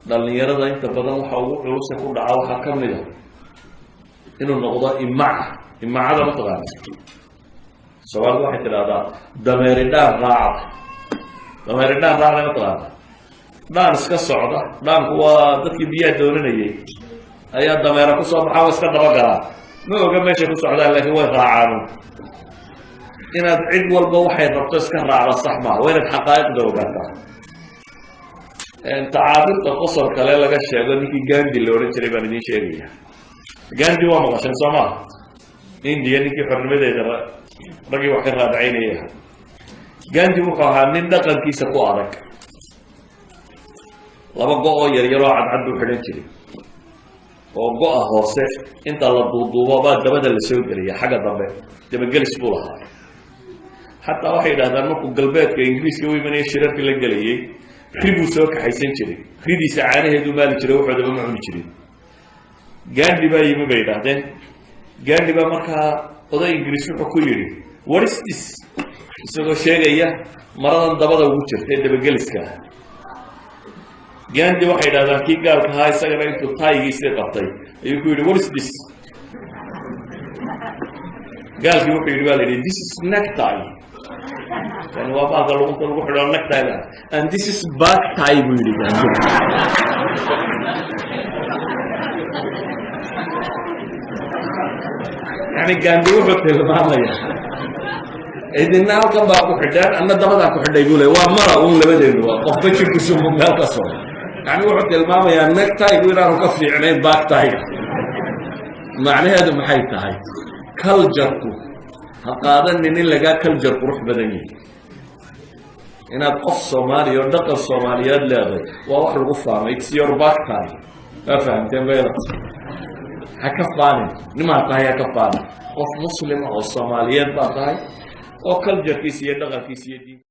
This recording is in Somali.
Dhalinyarada inta badan waxa ugu culuse ku dhaca waxaa ka mid a inuu noqdo imaca. Imacada ma taqaana? Soomaalida waxay tidhahdaa "dameeri dhaan raacda". Dameeri dhaan raacda ma taqaana? Dhaan iska socda, dhaanku waa dadkii biyaha doonanayay, ayaa dameera kusoo baxaa, wa iska dabagalaan. Ma oga meeshay ku socdaan, laakiin way raacaan. Inaad cid walba waxay rabto iska raacda sax maaha, waa inaad xaqaa'iqda ogaataa. Tacaabirta qosol kale laga sheego ninkii Gandi la odhan jiray baan idiin sheegaya. Gandi waa maqasheen, soo maa? India ninkii xornimadeeda raggii wax ka raadacaynaya. Gandi wuxuu ahaa nin dhaqankiisa ku adag. Laba go- oo yaryaroo cadcad buu xidhan jiray, oo go-a hoose inta la duuduubo baa dabada la soo geliya xagga dambe, dabagelis buu lahaa. Xataa waxay yidhahdaan markuu galbeedka Ingiriiska u imanaya, shirarka la gelayay, ri buu soo kaxaysan jiray, ridiisa caanaheedu maali jiray, waxoodaba ma cuni jirin. Gandi baa yimi, bay yidhaahdeen. Gandi baa markaa oday Ingiriis wuxuu ku yidhi, "What is this?" isagoo sheegaya maradan dabada ugu jirta ee dabageliska ah. Gandi, waxay yidhahdaan, kii gaalka ahaa isagana intuu taayigiisii qabtay ayuu ku yidhi, "What is this?" Gaalkii wuxuu yidhi, baa la yidhi, "This is necktie." Yani waa baalka lugunta lagu xidho, necktie. "And this is back tie," buu yidhi Gandi. Yani Gandi wuxuu tilmaamaya, idina halkan baa ku xidheen, anna dabadaa ku xidhay, buu le. Waa mara un labadeenu, waa qofba jirkiisu meel ka soo. Yani wuxuu tilmaamayaa necktie-gu inaanu ka fiicnayn back tie-ga. Macnaheedu maxay tahay? Culture-ku ha qaadanin in lagaa culture qurux badan yahi. Inaad qof Soomaaliya oo dhaqan Soomaaliyeed leedahay waa wax lagu faamay. It's your back tie. Waa fahamteen bayda? Ha ka faanin nimaa tahay, ha ka faanin. Qof Muslima oo Soomaaliyeed baa tahay oo culture-kiisa iyo dhaqankiisa iyo diinta.